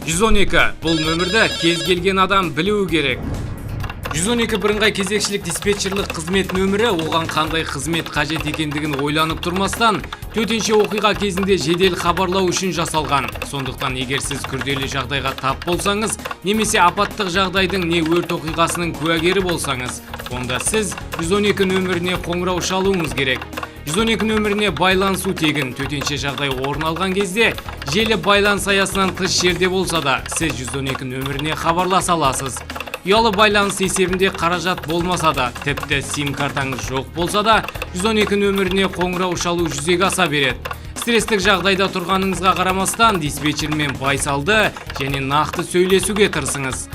112 бұл нөмірді кез келген адам білуі керек. 112 бірыңғай кезекшілік диспетчерлік қызмет нөмірі оған қандай қызмет қажет екендігін ойланып тұрмастан, төтенше оқиға кезінде жедел хабарлау үшін жасалған. Сондықтан егер сіз күрделі жағдайға тап болсаңыз, немесе апаттық жағдайдың не өрт оқиғасының куәгері болсаңыз, онда сіз 112 нөміріне қоңырау шалуыңыз керек. 112 нөміріне байланысу тегін. Төтенше жағдай орын алған кезде желі байланыс аясынан тыс жерде болса да, сіз 112 нөміріне хабарласа аласыз. Ұялы байланыс есебінде қаражат болмаса да, тіпті сим картаңыз жоқ болса да, 112 нөміріне қоңырау шалу жүзеге аса береді. Стресстік жағдайда тұрғаныңызға қарамастан, диспетчермен байсалды және нақты сөйлесуге тырысыңыз.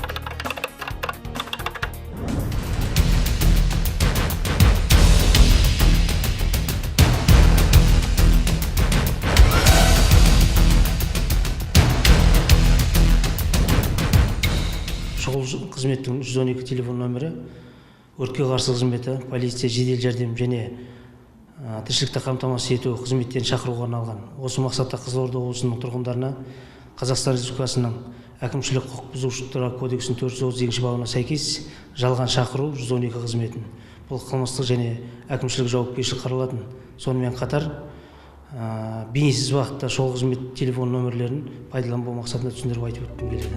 Шұғыл қызметтің 112 телефон нөмірі өртке қарсы қызметі, полиция, жедел жәрдем және тіршілікті қамтамасыз ету қызметтерін шақыруға арналған. Осы мақсатта Қызылорда облысының тұрғындарына Қазақстан Республикасының әкімшілік құқық бұзушылықтар кодексінің 432 бабына сәйкес жалған шақыру 112 қызметін. Бұл қылмыстық және әкімшілік жауапкершілік қаралатын. Сонымен қатар бейнесіз уақытта шұғыл қызмет телефон нөмірлерін пайдаланбау мақсатында түсіндіріп айтып өткім келеді.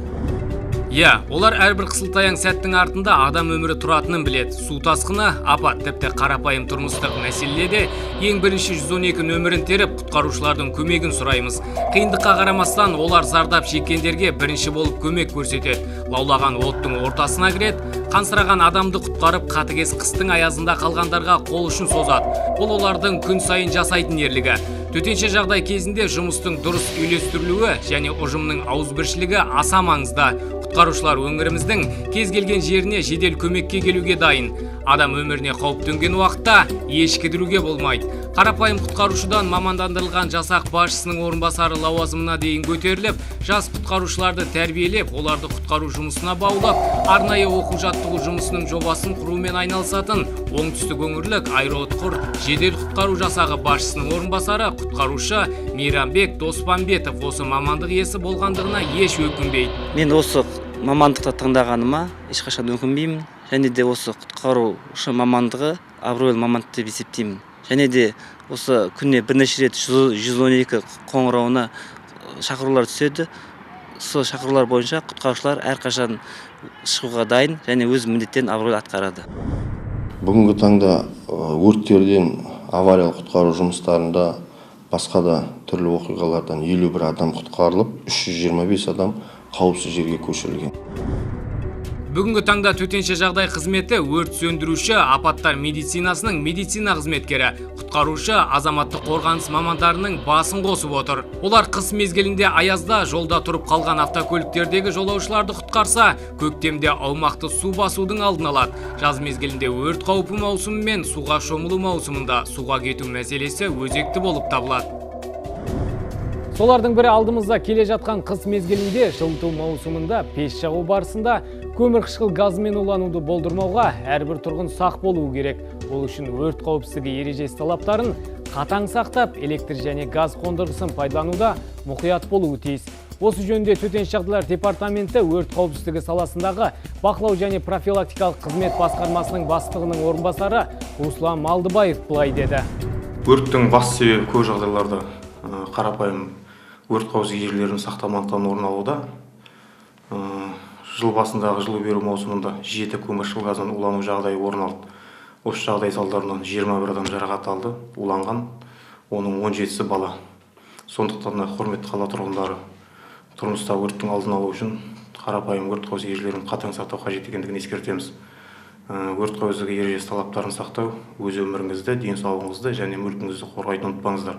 Иә, олар әрбір қысылтаяң сәттің артында адам өмірі тұратынын біледі. Су тасқыны, апат, тіпті қарапайым тұрмыстық мәселелерде ең бірінші 112 нөмірін теріп, құтқарушылардың көмегін сұраймыз. Қиындыққа қарамастан, олар зардап шеккендерге бірінші болып көмек көрсетеді. Лаулаған оттың ортасына кіреді, қансыраған адамды құтқарып, қатыгез қыстың аязында қалғандарға қол ұшын созады. Бұл олардың күн сайын жасайтын ерлігі. Төтенше жағдай кезінде жұмыстың дұрыс үйлестірілуі және ұжымның ауызбіршілігі аса маңызды. Құтқарушылар өңіріміздің кез келген жеріне жедел көмекке келуге дайын. Адам өміріне қауіп төнген уақытта еш кідіруге болмайды. Қарапайым құтқарушыдан мамандандырылған жасақ басшысының орынбасары лауазымына дейін көтеріліп, жас құтқарушыларды тәрбиелеп, оларды құтқару жұмысына баулып, арнайы оқу-жаттығу жұмысының жобасын құрумен айналысатын Оңтүстік өңірлік аэроұтқыр жедел құтқару жасағы басшысының орынбасары құтқарушы Мейрамбек Доспамбетов осы мамандық иесі болғандығына еш өкінбейді. Мен осы мамандықты таңдағаныма ешқашан өкінбеймін. Және де осы құтқарушы мамандығы абыройлы мамандық деп есептеймін. Және де осы күніне бірнеше рет 112 қоңырауына шақырулар түседі. Сол шақырулар бойынша құтқарушылар әрқашан шығуға дайын және өз міндеттерін абыройлы атқарады. Бүгінгі таңда өрттерден, авариялық құтқару жұмыстарында, басқа да түрлі оқиғалардан 51 адам құтқарылып, 325 адам қауіпсіз жерге көшірілген. Бүгінгі таңда төтенше жағдай қызметі өрт сөндіруші, апаттар медицинасының медицина қызметкері, құтқарушы, азаматтық қорғаныс мамандарының басын қосып отыр. Олар қыс мезгілінде аязда жолда тұрып қалған автокөліктердегі жолаушыларды құтқарса, көктемде аумақты су басудың алдын алады. Жаз мезгілінде өрт қаупі маусымы мен суға шомылу маусымында суға кету мәселесі өзекті болып табылады. Солардың бірі алдымызда келе жатқан қыс мезгілінде жылыту маусымында пеш жағу барысында көмір қышқыл газымен улануды болдырмауға әрбір тұрғын сақ болуы керек. Ол үшін өрт қауіпсіздігі ережесі талаптарын қатаң сақтап, электр және газ қондырғысын пайдалануда мұқият болуы тиіс. Осы жөнінде төтенше жағдайлар департаменті өрт қауіпсіздігі саласындағы бақылау және профилактикалық қызмет басқармасының бастығының орынбасары Руслан Малдыбаев былай деді. Өрттің басты себебі көп жағдайларда қарапайым өрт қауіпсіздігі ережелерін сақтамағандықтан орын алуда. Жыл басындағы жылу беру маусымында 7 көмірқышқыл газынан улану жағдайы орын алды. Осы жағдай салдарынан 21 адам жарақат алды, уланған, оның 17-сі бала. Сондықтан да құрметті қала тұрғындары, тұрмыста өрттің алдын алу үшін қарапайым өрт қауіпсіздігі ережелерін қатаң сақтау қажет екендігін ескертеміз. Өрт қауіпсіздігі ережесі талаптарын сақтау өз өміріңізді, денсаулығыңызды және мүлкіңізді қорғайтынын ұмытпаңыздар.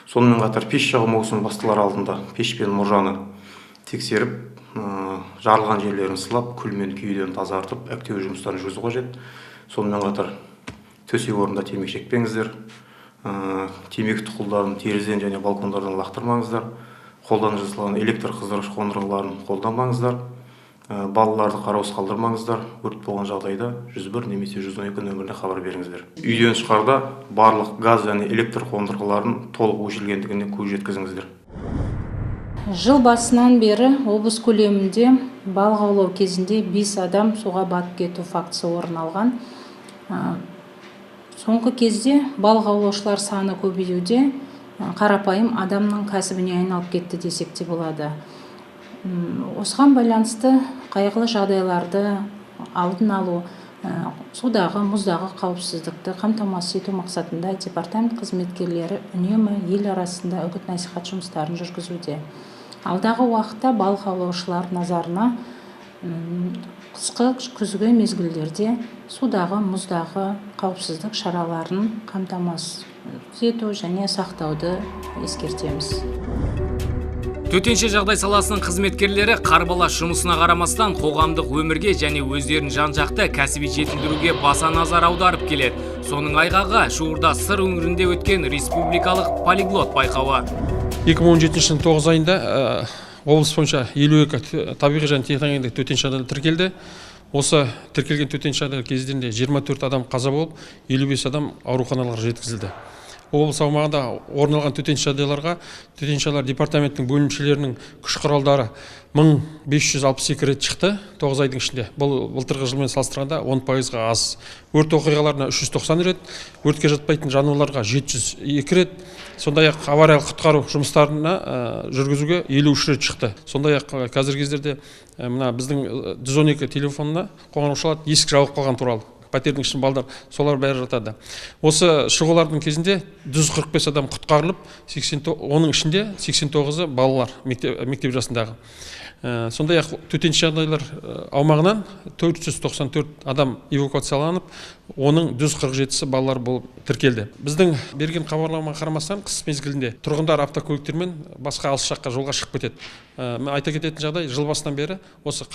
Сонымен қатар пеш жағу маусымы басталар алдында пеш пен мұржаны тексеріп, жарылған жерлерін сылап, күл мен күйеден тазартып, әктеу жұмыстарын жүргізу қажет. Сонымен қатар төсек орнында темекі шекпеңіздер, темекі тұқылдарын терезеден және балкондардан лақтырмаңыздар, қолдан жасалған электр қыздырғыш қондырғыларын қолданбаңыздар, балаларды қараусыз қалдырмаңыздар, өрт болған жағдайда 101 немесе 112 нөміріне хабар беріңіздер. Үйден шығарда барлық газ және электр қондырғыларын толық өшірілгендігіне көз жеткізіңіздер. Жыл басынан бері облыс көлемінде балық аулау кезінде 5 адам суға батып кету фактісі орын алған. Соңғы кезде балық аулаушылар саны көбеюде, қарапайым адамның кәсібіне айналып кетті десек те болады. Осыған байланысты қайғылы жағдайларды алдын алу, судағы, мұздағы қауіпсіздікті қамтамасыз ету мақсатында департамент қызметкерлері үнемі ел арасында үгіт-насихат жұмыстарын жүргізуде. Алдағы уақытта балық аулаушылар назарына қысқы, күзгі мезгілдерде судағы, мұздағы қауіпсіздік шараларын қамтамасыз ету және сақтауды ескертеміз. Төтенше жағдай саласының қызметкерлері қарбалас жұмысына қарамастан қоғамдық өмірге және өздерін жан-жақты кәсіби жетілдіруге баса назар аударып келеді. Соның айғағы жуырда Сыр өңірінде өткен республикалық полиглот байқауы. 2017 жылдың 9 айында облыс бойынша 52 табиғи және техногендік төтенше жағдайлар тіркелді. Осы тіркелген төтенше жағдайлар кезінде 24 адам қаза болып, 55 адам ауруханаларға жеткізілді. Облыс аумағында орын алған төтенше жағдайларға төтенше жағдайлар департаментінің бөлімшелерінің күш құралдары 1562 рет шықты 9 айдың ішінде. Бұл былтырғы жылмен салыстырғанда 10%-ға аз. Өрт оқиғаларына 390 рет, өртке жатпайтын жануларға 702 рет, сондай-ақ авариялық құтқару жұмыстарына жүргізуге 53 рет шықты. Сондай-ақ қазіргі кездерде мына біздің 112 телефонына қоңырау шалады, есік жабылып қалған туралы. Пәтердің ішінде балдар, солар бәрі жатады. Осы шығулардың кезінде 145 адам құтқарылып, оның ішінде 89-ы балалар, мектеп жасындағы. Сондай-ақ төтенше жағдайлар аумағынан 494 адам эвакуацияланып, оның 147-сі балалар болып тіркелді. Біздің берген хабарламаға қарамастан қыс мезгілінде тұрғындар автокөліктермен басқа алыс жаққа жолға шығып кетеді. Айта кететін жағдай, жыл басынан бері осы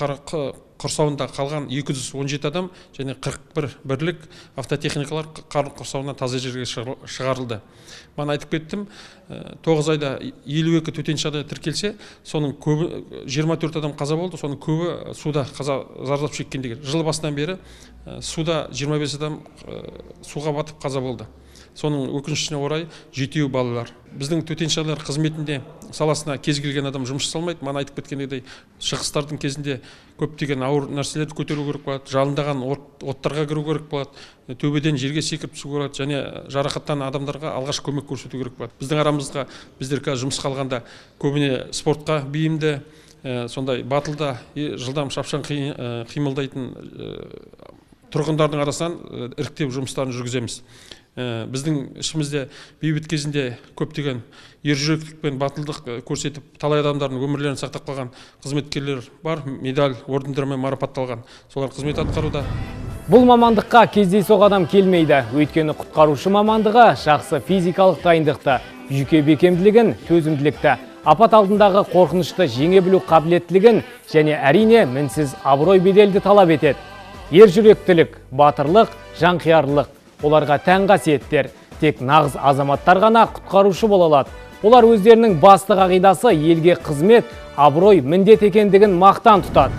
құрсауында қалған 217 адам және 41 бірлік автотехникалар қар құрсауынан таза жерге шығарылды. Мен айтып кеттім, 9 айда 52 төтенше жағдай тіркелсе, соның көбі 24 адам қаза болды, соның көбі суда қаза зардап шеккен деген. Жыл басынан бері суда 25 адам суға батып қаза болды. Соның өкінішіне орай 7 балалар. Біздің төтенше жағдайлар қызметінде саласына кез келген адам жұмыс жасай алмайды. Мана айтып кеткендей, шығыстардың кезінде көптеген ауыр нәрселерді көтеру керек болады, жалындаған оттарға кіру керек болады, төбеден жерге секіріп түсу керек болады және жарақаттан адамдарға алғаш көмек көрсету керек болады. Біздің арамызға біздер қазір жұмысқа алғанда көбіне спортқа бейімді, сондай батылда, жылдам шапшаң қимылдайтын тұрғындардың арасынан іріктеу жұмыстарын жүргіземіз. Біздің ішімізде бейбіт кезінде көптеген ержүректік пен батылдық көрсетіп, талай адамдардың өмірлерін сақтап қалған қызметкерлер бар, медаль, ордендермен марапатталған. Солар қызмет атқаруда. Бұл мамандыққа кездейсоқ адам келмейді. Өйткені құтқарушы мамандығы жақсы физикалық дайындықты, жүйке бекемділігін, төзімділікті, апат алдындағы қорқынышты жеңе білу қабілеттілігін және әрине мінсіз абырой беделді талап етеді. Ержүректілік, батырлық, жанқиярлық оларға тән қасиеттер. Тек нағыз азаматтар ғана құтқарушы бола алады. Олар өздерінің басты қағидасы елге қызмет, абырой, міндет екендігін мақтан тұтады.